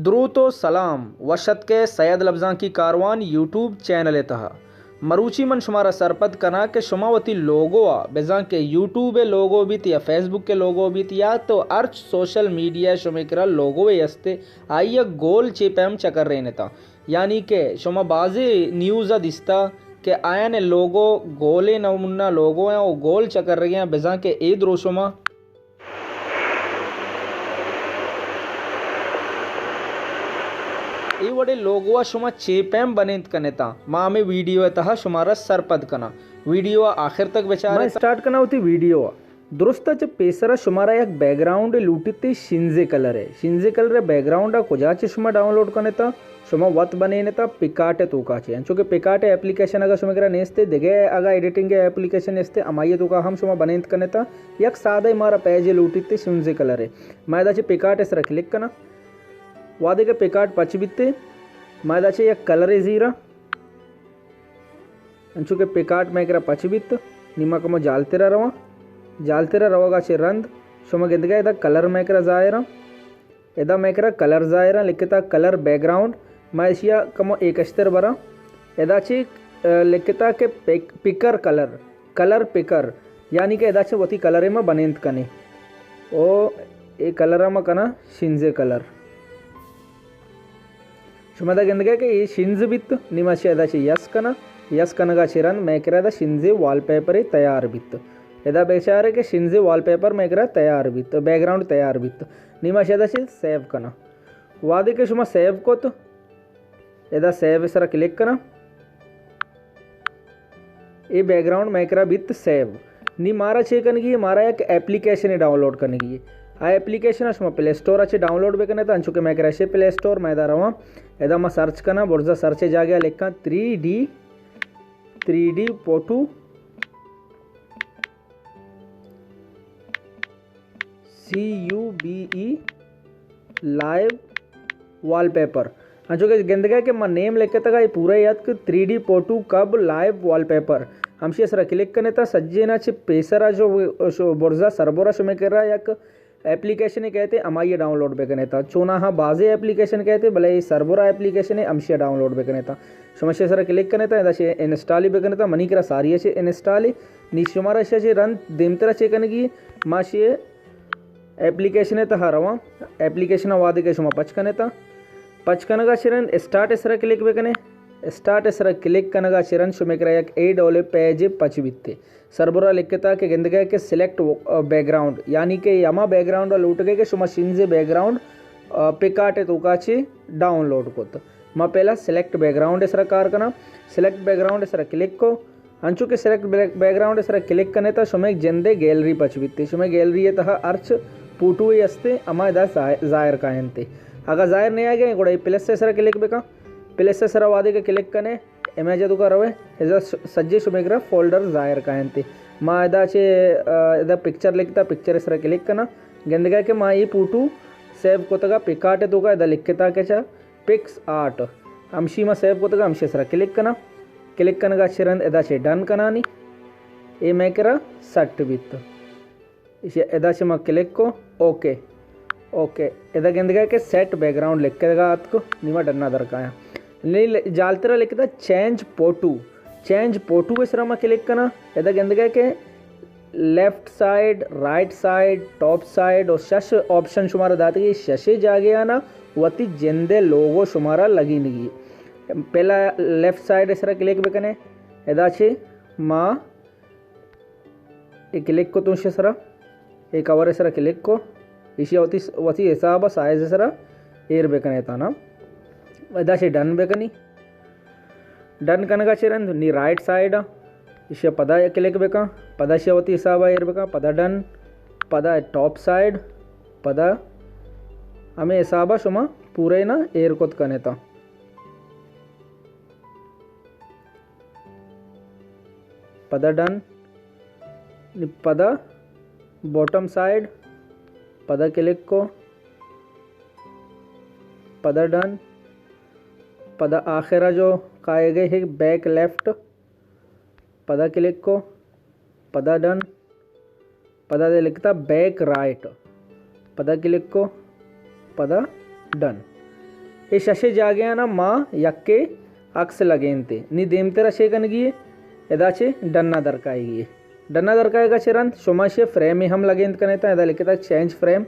دروت و سلام، وش اتکے سید لبزانکی کاروان یوٹیوب چینل ءِ تہا۔ مروچی من شمارا سرپد کناں کہ شما وتی لوگو ءَ، بزاں کہ یوٹیوب ءِ لوگو بیت یا فیس بک ءِ لوگو بیت یا تو ہرچ سوشل میڈیا شمے کرا لوگوے استے، آئی ءَ گول چے پیم چکرینتاں۔ یعنی کہ شما بازیں نیوز ءَ دیستا کہ آیان ءِ لوگو گولیں نمونہ لوگو ایں و گول چکرگیں، بزاں کہ اے دروشم ءَ اے وڑیں لوگو ءَ شما چے پیم بنینت کنتاں، ما ہمے ویڈیو ءِ تہا شمارا سرپد کناں۔ ویڈیو ءَ آخر تک بچارے۔ من اسٹارٹ کناں وتی ویڈیو ءَ۔ درست ءَ چہ پیسرا شمارا یک بیک گراؤنڈے لوٹیت، شینزے کلر ءِ۔ شینزے کلر ءِ بیک گراؤنڈ ءَ کجا چہ شما ڈاؤنلوڈ کنتاں؟ شما وت بنینتاں پکارٹ ءِ توکا چہ۔ انچو کہ پکارٹ ءِ اپلیکیشن اگاں شمے کرا نیست، دگہ اگاں ایڈیٹنگ ءِ اپلیکیشن است، ہمائی ءِ توکا ہم شما بنینت کنتاں۔ یک سادہ مارا پیجے لوٹیت شینزے کلر ءِ۔ ما ادا چہ پکارٹ ءِ سرا کلک کناں۔ وہدے کہ پکارٹ پچ بیت، ما ادا چہ یک کلرے زیراں۔ انچو کہ پکارٹ مئے کرا پچ بیت، نی ما کمو جالترا رواں۔ جالترا روگا چہ رند شما گندگا ادا کلر مئے کرا ظاہراں۔ ادا مئے کرا کلر ظاہراں، لکھتا کلر بیک گراؤنڈ۔ ما اشیا کمو ایکشتر براں۔ ادا چہ، آ، لکھتا کہ پک-، پکر کلر، کلر پکر، یعنی کہ ادا چہ وتی کلرے ما بنینت کنیں۔ او اے کلر ما کناں شینزے کلر۔ شما ادا گندگا کہ اے شینز بیت، نی ما چہ ادا چہ یس کناں، یس کنگا چہ رند مئے کرا ادا شینزے وال پیپرے تیار بیت۔ ادا بچارے کہ شینزے وال پیپر مئے کرا تیار بیت، بیک گراؤنڈ تیار بیت۔ نی ما چہ ادا چہ سیو کناں۔ وہدے کہ شما سیو کت، ادا سیو ءِ سرا کلک کناں۔ اے بیک گراؤنڈ مئے کرا بیت سیو۔ نی مارا چے کنگی؟ مارا یک اپلیکیشنے ڈاؤنلوڈ کنگی۔ آ اپلیکیشن ءَ شما پلے اسٹور ءَ چہ ڈاؤنلوڈ بکنیت، انچو کہ مئے کرا شے پلے اسٹور، ما ادا رواں۔ ادا ما سرچ کناں، برزا سرچ ءِ جاگہ ءَ لکھاں three D, three D photo, C U B E live wallpaper. انچو کہ گندگا کہ ما نیم لکھتگا، اے پورا یاتک تھری ڈی فوٹو کب لائیو وال پیپر۔ ہمشی سرا کلک کنیتا، سجینا چہ پیسرا جو، شو برزا سربرا شمے کرا یک اپلیکیشنے کئیت، ہمائی ڈاؤنلوڈ بکنیتا۔ چوناہا بازیں اپلیکیشن کئیت، بلے اے سربرا اپلیکیشنے، ہمشی ڈاؤنلوڈ بکنیتا۔ شما شے سرا کلک کنیتا، ادا شے انسٹال بکنیتا، منی کرا ساری شے انسٹال۔ نی شمارا شے رند دیمترا چے کنگی، ما شے اپلیکیشن ءِ تہا رواں۔ اپلیکیشن ءَ وہدے کہ شما پچ کنیتا، پچ کنگا چہ رند اسٹارٹ ءِ سرا کلک بکنے۔ اسٹارٹ ءِ سرا کلک کنگا چہ رند شمے کرا یک اے ڈولے پیجے پچ بیت۔ سربرا لکھتا کہ گندگا کہ سلیکٹ، آ، بیک گراؤنڈ، یعنی کہ ہما بیک گراؤنڈ لوٹگے کہ شما شینزے بیک گراؤنڈ، آ، پکارٹ ءِ توکا چہ ڈاؤنلوڈ کت۔ ما پہلا سلیکٹ بیک گراؤنڈ ءِ سرا کار کناں۔ سلیکٹ بیک گراؤنڈ ءِ سرا کلک کو۔ انچو کہ سلیکٹ بیک، بیک گراؤنڈ ءِ سرا کلک کنیتا، شمئے جندے گیلری پچ بیت۔ شمئے گیلری ءِ تہا ہرچ فوٹوے استے، ہما ادا ظاہر، ظاہر کاینت۔ اگاں ظاہر نیاگے، گڑا اے پلس ءِ سرا کلک بکن۔ پلس ءِ سرا وہدے کہ کلک کنے، امیج ءِ توکا روے، ادا س-، سجے شمئے کرا فولڈر ظاہر کاینت۔ ما ادا چہ، آ، ادا پکچر لکھتا، پکچر ءِ سرا کلک کناں۔ گندگا کہ ما اے فوٹو سیو کتگا پکارٹ ءِ توکا، ادا لکھتا کہ چا پکس آرٹ۔ ہمشی ما سیو کتگا، ہمشی سرا کلک کناں۔ کلک کنگا چہ رند ادا چہ ڈن کنانی۔ اے مئے کرا سیٹ بیت۔ ایشی ادا چہ ما کلک کو، اوکے۔ اوکے۔ ادا گندگا کہ سیٹ بیک گراؤنڈ لکھگا اتکو، نی ما ڈنا در کایاں۔ نی ل-، جالترا لکھتا چینج فوٹو۔ چینج فوٹو ءِ سرا ما کلک کناں۔ ادا گندگا کہ left side, right side, top side اور شش آپشن شمارا داتگی، ششے جاگہانا وتی جندے لوگو شمارا لگینگی۔ پہلا لیفٹ سائیڈ ءِ سرا کلک بکنے۔ ادا چہ ما اے کلک کتوں شے سرا، اے کور ءِ سرا کلک کو، ایشی وتی، وتی حساب ءَ سائز ءِ سرا ایر بکنے تانا۔ ادا چہ ڈن بکنی۔ ڈن کنگا چہ رند نی رائٹ سائیڈ ءَ، ایشی پدا کلک بکن، پدا ایشی وتی حساب ءَ ایر بکن، پدا ڈن، پدا ٹاپ سائیڈ، پدا ہمے حساب ءَ شما پورے نا ایر کت کنے تا۔ پدا ڈن، پدا باٹم سائیڈ، پدا کلک کو، پدا ڈن، پدا آخرا جو کائے گئے ہے بیک لیفٹ، پدا کلک کو، پدا ڈن، پدا دے لکھتا بیک رائٹ، پدا کلک کو، پدا ڈن۔ اے ششے جاگہانا ما یکے عکس لگینتے۔ نی دیمترا چے کنگی اے؟ ادا چے ڈنا درکائیگی اے۔ ڈنا درکائیگا چے رند شما شے فریم ہم لگینت کنیتا۔ ادا لکھتا چینج فریم۔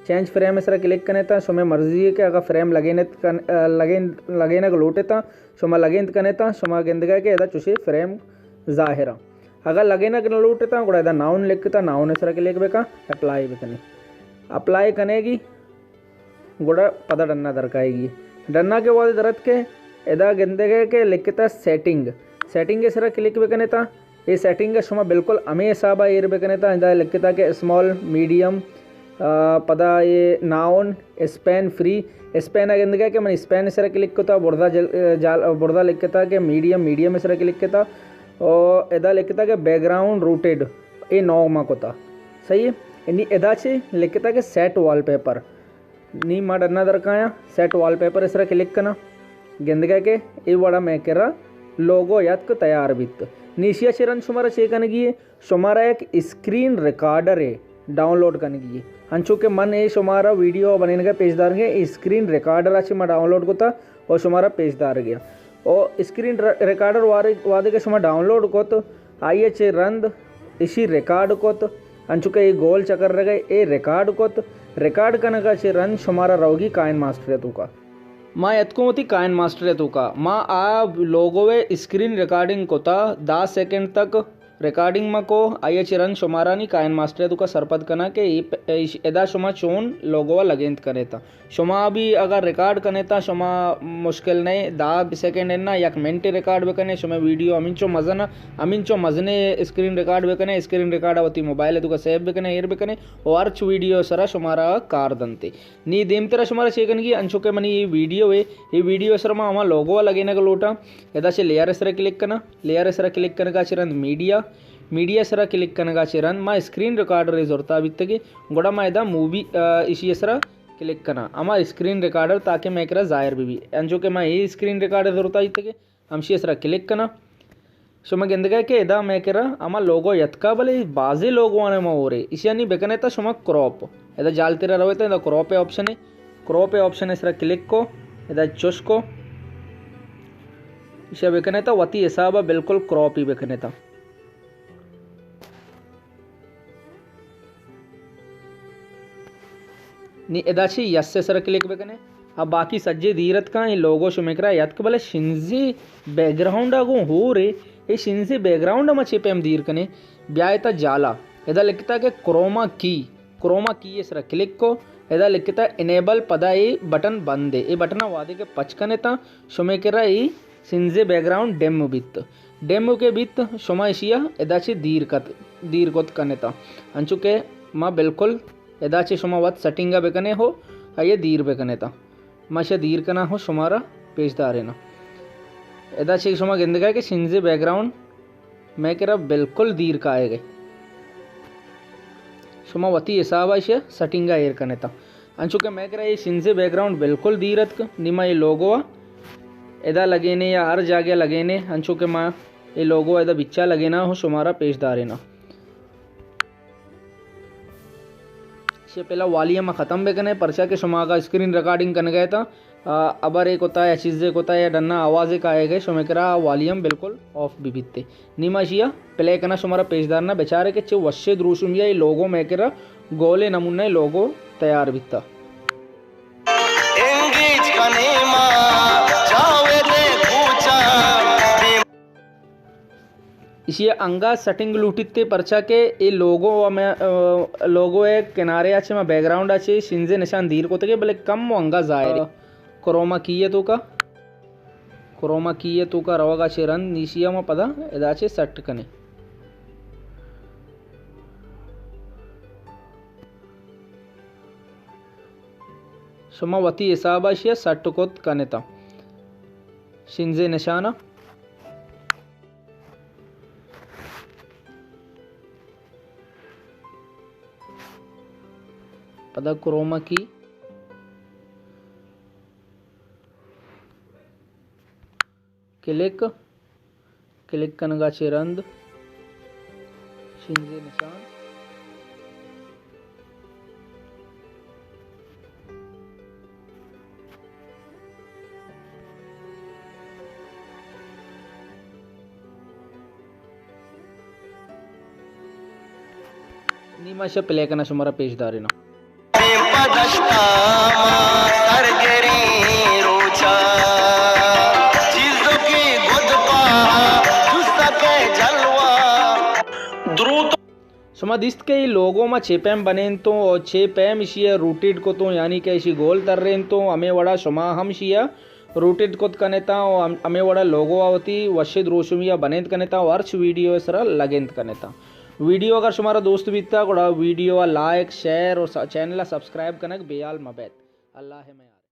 چینج فریم سرا کلک کنیتا۔ شما مرضی اے کہ اگا فریم لگینت کن-، آ، لگین-، لگینگ لوٹیتا، شما لگینت کنیتا، شما گندگا کہ ادا چوشے فریم ظاہرا۔ اگا لگینگ نہ لوٹیتا، گڑا ادا ناؤن لکھتا، ناؤن سرا کلک بکا، اپلائی بکنی۔ اپلائی کنیگی، گڑا پدا ڈنا درکائیگی۔ ڈنا کہ وہدے درتکے، ادا گندگے کہ لکھتا سیٹنگ۔ سیٹنگ سرا کلک بکنیتا۔ اے سیٹنگ شما بالکل ہمے حسابا ایر بکنیتا۔ ادا لکھتا کہ اسمال، میڈیم، آ، پدا اے ناؤن، اسپین فری۔ اسپین گندگے کہ من اسپین سرا کلک کتا، برزا جل-، جال-، برزا لکھتا کہ میڈیم، میڈیم سرا کلک کتا۔ او ادا لکھتا کہ بیک گراؤنڈ روٹیڈ، اے نو ما کتا۔ صحیح ہے؟ نی ادا چے لکھتا کہ سیٹ وال پیپر۔ نی ما ڈنا درکایاں، سیٹ وال پیپر سرا کلک کناں۔ گندگا کہ اے وڑا مئے کرا لوگو یاتک تیار بیت۔ نی ایشیا چے رند شمارا چے کنگی اے؟ شمارا یک اسکرین ریکارڈرے ڈاؤنلوڈ کنگی اے۔ انچو کہ من اے شمارا ویڈیو بنینگا پیش دارگے، اے اسکرین ریکارڈرا چے ما ڈاؤنلوڈ کتا او شمارا پیش دارگے۔ او اسکرین ر-، ریکارڈر وارے-، وہدے کہ شما ڈاؤنلوڈ کت، آئیا چے رند ایشی ریکارڈ کت، انچو کہ اے گول چکر رگئے، اے ریکارڈ کت، ریکارڈ کنگا چے رند شمارا روگی کائن ماسٹر توکا۔ ما اتکوں وتی کائن ماسٹر توکا۔ ما آ لوگو اسکرین ریکارڈنگ کتا، دہ سیکنڈ تک ریکارڈنگ ما کو، آئیا چے رند شمارا نی کائن ماسٹر توکا سرپد کناں کہ اے پ-، ایش-، ادا شما چون لوگو لگینت کنیتا۔ شما بھی اگر ریکارڈ کنیتا، شما مشکل نئے، دہ سیکنڈ انا، یک منٹ ریکارڈ بکنے، شما ویڈیو ہمینچو مزن، ہمینچو مزنے اسکرین ریکارڈ بکنے، اسکرین ریکارڈ وتی موبائل توکا سیو بکنے، ایر بکنے، او ہرچ ویڈیو سرا شمارا کار دنتے۔ نی دیمترا شمارا چے کنگی، انچو کہ منی اے ویڈیو اے، اے ویڈیو سرا ما ہما لوگو لگینگ لوٹاں، ادا چے لیئر سرا کلک کناں، لیئر سرا کلک کنگا چے رند میڈیا، میڈیا سرا کلک کنگا چے رند ما اسکرین ریکارڈر زرتا بیتگے، گڑا ما ادا مووی، آ، ایشی سرا کلک کناں، ہما اسکرین ریکارڈر تاکہ مئے کرا ظاہر بہ بی۔ انچو کہ ما اے اسکرین ریکارڈر زرتا بیتگے، ہمشی سرا کلک کناں۔ شما گندگا کہ ادا مئے کرا ہما لوگو یتکا، بلے بازیں لوگو آنے ما اورے۔ ایشی نی بکنے تا شما کراپ۔ ادا جالترا روے تا ادا کراپ آپشن ہے۔ کراپ آپشن سرا کلک کو، ادا چوش کو۔ ایشی بکنے تا وتی حسابا بالکل کراپ ہی بکنے تا۔ نی ادا چہ یس ءِ سرا کلک بکنے۔ اب باقی سجے دیر اتکاں، اے لوگو شمے کرا یاتک، بلے شنزے بیک گراؤنڈ ءَ گوں ہور اے، اے شنزے بیک گراؤنڈ ءَ ما چے پیم دیر کنیں؟ بیائے تا جالا، ادا لکھتا کہ کروما کی، کروما کی ءِ سرا کلک کو، ادا لکھتا انیبل، پدا a button been a. A button ءَ وہدے کہ پچ کنے تا شمے کرا اے شنزے بیک گراؤنڈ ڈم بیت۔ ڈیمو کہ بیت، شما ایشی ءَ ادا چہ دیر کت، دیر کت کن ات۔ انچو کہ ما بالکل ادا چہ شما وت سیٹنگ ءَ بکنے ہو، آئی ءَ دیر بکنے تا۔ ما ایشی ءَ دیر کناں ہو شمارا پیش داریناں۔ ادا چہ شما گندگا کہ شنزے بیک گراؤنڈ مئے کرا بالکل دیر کائے گئے۔ شما وتی حساب ءَ ایشی ءَ سیٹنگ ءَ ایر کن ات۔ انچو کہ مئے کرا اے شنزے بیک گراؤنڈ بالکل دیر اتک، نی ما اے لوگو ءَ ادا لگینے یا ہر جاگہ لگینے، انچو کہ ما اے لوگو ءَ ادا بچا لگینا ہوں شمارا پیش دارینا۔ ایشی ءَ پہلا والیوم ءَ ختم بکنے، پرچا کہ شما اگا اسکرین ریکارڈنگ کنگا ات، آ، ابرے کتا یا چیزے کتا یا ڈنا آوازے کائے گئے، شمے کرا والیوم بالکل آف بہ بیت۔ نی ما ایشی ءَ پلے کناں شمارا پیش دارنا، بچارے کہ چہ وشیں دروشمے ءَ اے لوگو مئے کرا گولے نمونہ لوگو تیار بیتا۔ انگیج کنیں ما جاوید ءِ کوچاں۔ ایشی ءَ انگا سیٹنگ لوٹیت تے، پرچا کہ اے لوگو ہمے، آ، لوگو ءِ کنارے ءَ چہ ما بیک گراؤنڈ ءَ چہ شنزے نشان دیر کتگے، بلے کم و انگا ظاہر اے۔ کروما کی ءِ توکا، کروما کی ءِ توکا روگا چہ رند نی ایشی ءَ ما پدا ادا چہ سیٹ کنیں۔ شما وتی حساب ءَ ایشی ءَ سیٹ کت کن ات۔ شنزے نشان ءَ پدا کروما کی کلک، کلک کنگا چہ رند شنزے نشان۔ نی ما شہ پلے کناں شمارا پیش داریناں۔ دیم پہ دشتا ما سرگریں روچا، چیزو کی گد پا جستا کے جلوا۔ دروت۔ شما دیست کہ ای لوگو ما چے پیم بنینتوں اور چے پیم اشی روٹیٹ کتوں، یعنی کہ اشی گول ترینتوں، ہمیں وڑا شما ہم اشی روٹیٹ کت کنتاں و ہم-، ہمے وڑا لوگو ء وتی وشیں دروشمی ء بنینت کنتاں و ہرچ ویڈیو ء سرا لگینت کنتاں۔ ویڈیو اگر شمارا دوست بیتا گڑا ویڈیو ء لائک، شیئر و س-، چینل ء سبسکرائب کنگ بیال مہ بیت۔ اللہ ء میار۔